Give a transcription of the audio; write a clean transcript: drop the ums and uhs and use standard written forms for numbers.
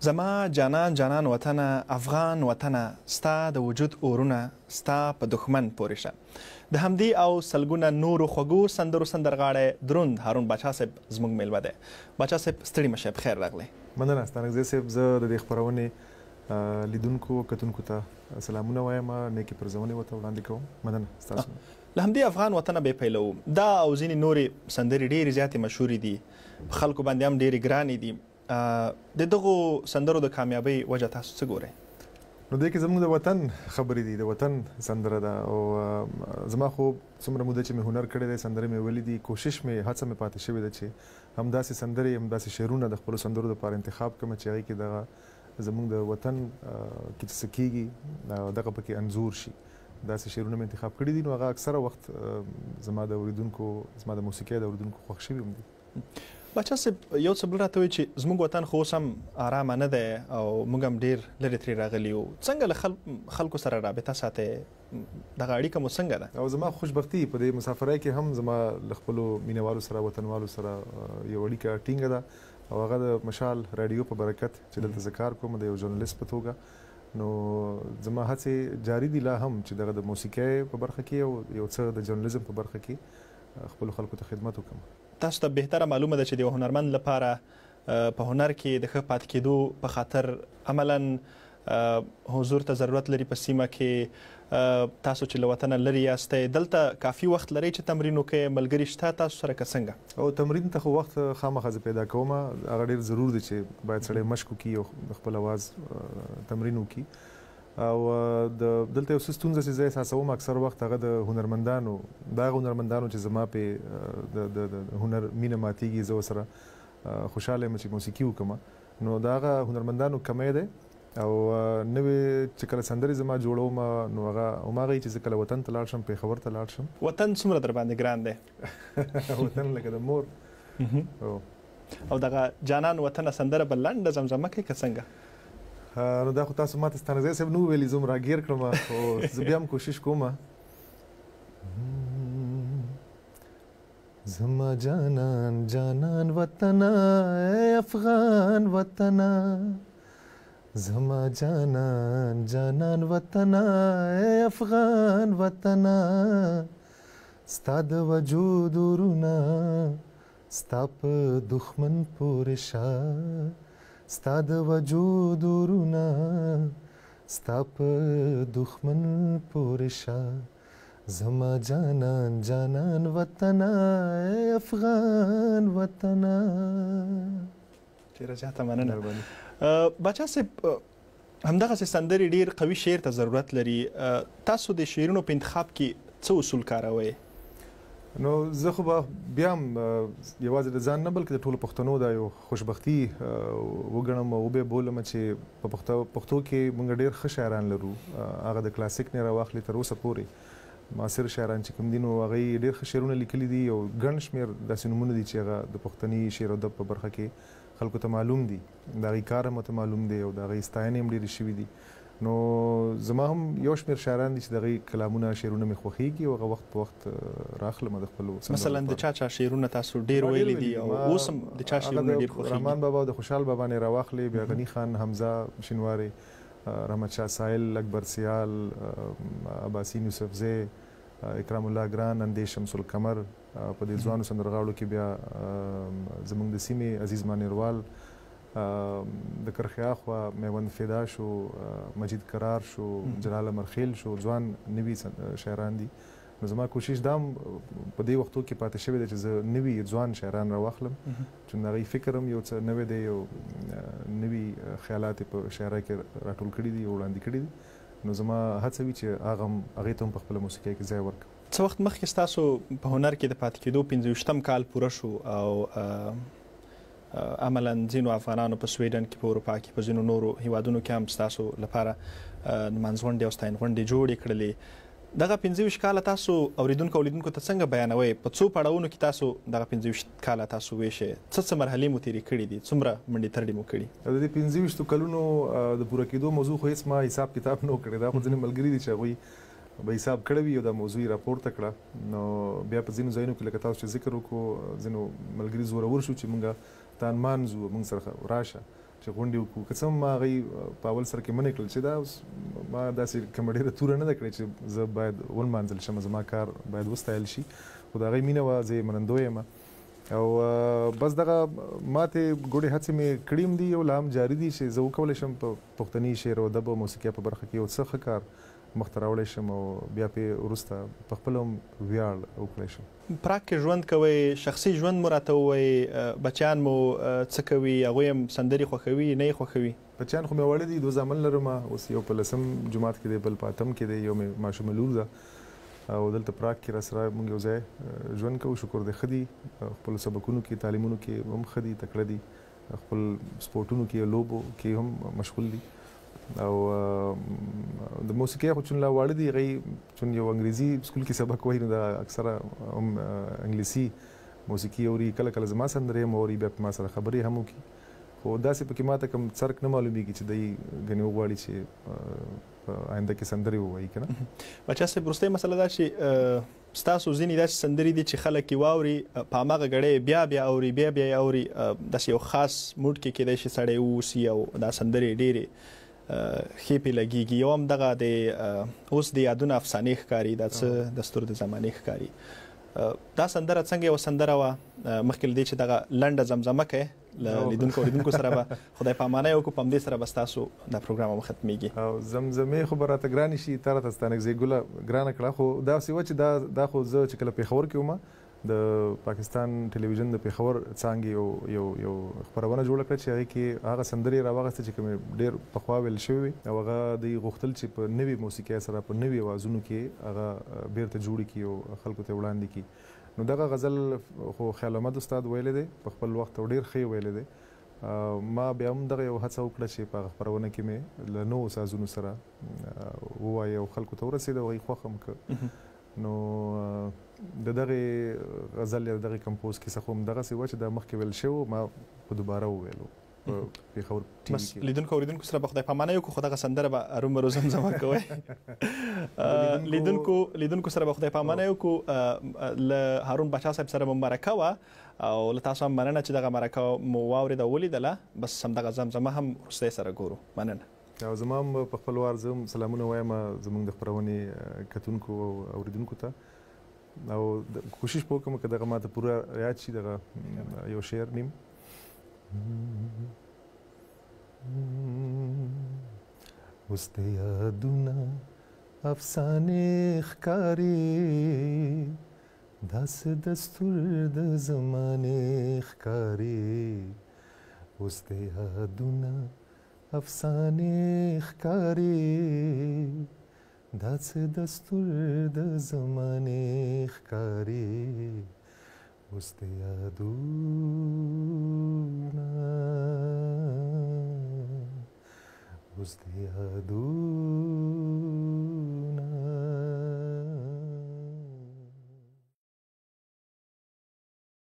زما جانان جانان وطنه افغان وطنه ستا د وجود اورونه ستا په دښمن پورې شه. د همدې او سلګونه نورو خوږو سندرو سندرغاړی دروند هارون باچا صاحب زموږ میلمه دی. باچا صاحب ستړي مه شئ، په خیر راغلی. مننه ستانکزی صاحب، زه د دې خپرونې لیدونکو کتونکو ته سلامونه وایم، نیکې پرځونې ورته وړاندې کوم. مننه ستاسو. له همدې افغان وطنه به پیلوو. دا او ځینې نورې سندرې ډېرې زیاتې مشهورې دي، په خلکو باندې هم ډېرې ګرانې دي. د دغو سندرو د کامیابۍ وجه تاسو څه ګورئ؟ نو دې کې زموږ د وطن خبرې دي، د وطن سندره ده. او زما خو څومره موده چې مې هنر کړی دی، سندرې مې ویلې دي، کوشش مې هڅه مې پاتې شوې ده چې همداسې سندرې همداسې شعرونه د خپلو سندرو لپاره انتخاب کړم چې هغې کې دغه زموږ د وطن کې چې څه کېږي دغه پکې انځور شي. داسې شعرونه مې انتخاب کړي دي، نو هغه اکثره وخت زما د اورېدونکو، زما د موسیقۍ د اورېدونکو خوښ شوي هم دي. باچا صاحب، یو څه بل راته وایي چې زموږ وطن خو اوس هم آرامه نه دی او موږ هم ډېر لرې ترې راغلي یو، څنګه له خلکو سره رابطه ساتئ؟ دغه اړیکه مو څنګه ده؟ او زما خوشبختي په دې مسافرۍ کې هم زما له خپلو مینهوالو سره، وطنوالو سره یو اړیکه ټینګه ده، او هغه د مشال راډیو په برکت چې دلته زه کار کوم د یو ژورنالیست په توګه. نو زما هڅې جاري دي لا هم چې دغه د موسیقۍ په برخه کې او یو څه د ژورنالیزم په برخه کې خپلو خلکو ته خدمت وکړم. تاسو ته بهتره معلومه ده چې د یو هنرمند لپاره په هنر کې د ښه پاتې کېدو په خاطر عملاً حضور ته ضرورت لري په سیمه کې. تاسو چې له وطنه لرې یاستئ، دلته کافي وخت لرئ چې تمرین وکړئ؟ ملګري شته تاسو سره که څنګه؟ او تمرین ته خو وخت خامخا زه پیدا کوم، هغه ډېر ضرور دی چې باید سړی مشق وکړي او د خپل اواز تمرین وکړي. او دلته یو څه ستونزه چې زه احساسوم اکثر وخت هغه د هنرمندانو، د هغه هنرمندانو چې زما پې د هنر مینه ماتېږي، زه ورسره خوشحاله یم چې موسیقي وکړم، نو د هغه هنرمندانو کمی دی. او نوې چې کله سندرې زما جوړوم نو هغه هماغه چې زه کله وطن ته لاړ شم، پېښور ته لاړ شم. وطن څومره در باندې ګران دی؟ وطن لکه د مور. او دغه جانان وطنه سندره به لنډه زمزمه کوي که څنګه؟ نو دا خو تاسو ماته ستانکزی صاحب نه وویلي، زه هم راګیر کړم، خو زه بیا هم کوشش کوم. زما جانان جانان وطنه ای افغان وطنه، زما جانان جانان وطنه ای افغان وطنه، ستا د وجود اورونه ستا په دښمن پورې شه، ستا د وجود اورونه ستا په دښمن پورې شه، زما جانان جانان وطنه ای افغان وطنه. ډېره زیاته مننه. باچا صاحب، همدغسې سندرې ډېر قوي شعر ته ضرورت لري. تاسو د شعرونو په انتخاب کې څه اصول کاروئ؟ نو زه خو به بیا هم یوازې د ځان نه بلکې د ټولو پښتنو دا یو خوشبختي وګڼم او وبه بولم چې په پښتو کې موږ ډېر ښه شاعران لرو. هغه د کلاسیک نه راواخلي تر اوسه پورې معاصر شاعران چې کوم دي، نو هغوی ډېر ښه شعرونه لیکلي دي، او ګڼ شمېر داسې نومونه دي چې هغه د پښتني شعر او ادب په برخه کې خلکو ته معلوم دي، د هغوی کار هم ورته معلوم دی او د هغوی ستاینې هم ډېرې شوي دي. نو زما هم یو شمېر شاعران دي چې د هغوی کلامونه شعرونه مې خوښېږي او هغه وخت په وخت راخلم د خپلو سندرو مثلا د چا چا شعرونه تاسو ډېر ویلي دي او اوس هم د چا شعرونه ډېر خوښېږي؟ رحمان بابا او د خوشحال بابا نه راواخلې، بیا غني خان، حمزه شینواری، رحمت شاه ساحل، اکبر سیال، عباسین یوسفزی، اکرام الله ګران، اندیش شمس القمر. په دې ځوانو سندرغاړو کې بیا زموږ د سیمې عزیز مانیروال، د کرښې اخوا میوند فدا شو، مجید قرار شو، جلال امرخیل شو، ځوان نوي شاعران دي. نو زما کوشش دا هم په دې وختو کې پاتې شوی دی چې زه نوي ځوان شاعران راواخلم چې د هغوی فکر هم یو څه نوی دی او نوي خیالات یې په شاعرۍ کې راټول کړي دي او وړاندې کړي دي. نو زما هڅه وي چې هغه هم هغې ته هم په خپله موسیقۍ کې ځای ورکړم. څه وخت مخکې ستاسو په هنر کې د پاتې کېدو 25 کال پوره شو او عملاً ځینو افغانانو په سویډن کې، په اروپا کې، په ځینو نورو هیوادونو کې هم ستاسو لپاره نمانځغونډې او ستاینغونډې جوړې کړلې. دغه 25 کاله تاسو اورېدونکو او لیدونکو ته څنګه بیانوئ؟ په څو پړاوونو کې تاسو دغه 25 کاله تاسو ویشئ؟ څه څه مرحلې مو تېرې کړې دي؟ څومره منډې ترړې مو کړي؟ د دې 25 کلونو د پوره کېدو موضوع خو هېڅ ما حساب کتاب نه و کړی. دا خو ځینې ملګري دي چې هغوی به حساب کړی وي او دا موضوع یې راپورته کړه. نو بیا په ځینو ځایونو کې لکه تاسو چې ذکر وکړو، ځینو ملګري زورور شو چې موږ تا نمانځو، موږ سره راشه چې چې غونډې وکړو. که څه هم ما هغوی په اول سر کې منع کړل چې دا اوس ما داسې کومه ډېره توره نه ده کړې چې زه باید ونمانځل شم، زما کار باید وستایل شي، خو د هغوی مینه وه، زه یې منندوی یم. او بس دغه ماتې ګوډې هڅې مې کړې هم دي او لا هم جاري دي چې زه وکولی شم په پښتني شعر او ادب او موسیقۍ په برخه کې یو څه ښه کار مخته راوړی شم او بیا پې وروسته په خپله هم ویاړ وکړی شم. پراګ کې ژوند کوئ، شخصي ژوند مو راته ووایئ، بچیان مو څه کوي، هغوی هم سندرې خوښوي نه یې خوښوي؟ بچیان خو مې واړه دي، دوه زامن لرم، اوس یو په لسم جومات کې دی، بل په اتم کې دی، یو مې ماشومه لور ده او دلته پراګ کې راسره موږ یو ځای ژوند کوو. شکر دی ښه دي، خپلو سبقونو کې تعلیمونو کې هم ښه دي، تکړه دي، خپل سپورټونو کې لوبو کې هم مشغول دي. او د موسیقۍ خو چون لا واړه دي، هغوی چون یو انګریزي سکول کې سبق وایي نو دا اکثره هم انګلیسي موسیقي اوري، کله کله زما سندرې هم اوري، بیا په ما سره خبرې هم وکړي. خو داسې پکې ما ته کوم څرک نه معلومیږي چې دی ګنې وغواړي چې په آینده کې سندرې ووایي که نه. باچا صاحب، وروستۍ مسله دا چې ستاسو ځینې داسې سندرې دي چې خلک یې واوري په هماغه ګړۍ بیا بیا اوري، بیا بیا یې اوري، داسې یو خاص موډ کې کېدای شي سړی واوسي او دا سندرې ډېرې ښې پې لګېږي. یو هم دغه د اوس د یادونه افسانې ښکاري، دا څه دستور د زمانې ښکاري. دا سندره څنګه یوه سندره وه؟ مخکې له دې چې دغه لنډه زمزمه کوې له لیدونکو اورېدونکو سره به خدای پامانه وکړو، په همدې سره به ستاسو دا پروګرام هم ختمېږي. او زمزمې خو به راته ګرانې شي، تا راته ستانکزی ګله ګرانه کړه. خو داسې وه چې دا خو زه چې کله پېښور کې وم، د پاکستان ټلویزیون د پېښور څانګې یو یو یو خپرونه جوړه کړه چې هغې کې هغه سندرې راواغستې چې کومې ډېر پخوا ویل شوې وې، او هغه دوی غوښتل چې په نوې موسیقۍ سره په نوي اوازونو کې هغه بیرته جوړې کړي او خلکو ته وړاندې کړي. نو دغه غزل خو خیال احمد استاد ویلی دی په خپل وخت او ډېر ښه یې ویلی دی. ما بیا هم دغه یو هڅه وکړه چې په هغه خپرونه کې مې له نوو سازونو سره ووایي او خلکو ته ورسېده او هغوی خوښ هم کړ. نو د دغې غزل یا د دغې کمپوز کیسه خو هم دغسې وه چې دا مخکې ویل شوی و، ما په دوباره وویلو په پېښور ټي وي بس کې. لیدونکو اورېدونکو سره به خدای پامانه وکړو، خو دغه سندره به ارومرو زمزمه کوئ. لیدونکو سره به خدای پامانه وکړو. له هارون باچا صاحب سره مو مرکه وه او له تاسو هم مننه چې دغه مرکه مو واورېده او ولیدله. بس همدغه زمزمه هم وروستی سره ګورو. مننه. او زما هم په خپل وار زه هم سلامونه وایم زموږ د خپرونې کتونکو او اورېدونکو ته، او کوشش به وکړم که دغه ما ته پوره یاد شي دغه یو شعر نیم. اوس د یادونه افسانې ښکاري، دا څه دستور د زمانې ښکاري. اوس د یادونه افسانې ښکاري، دا څه دستور د زمانې ښکاري. اوس د یادونه، اوس د یادونه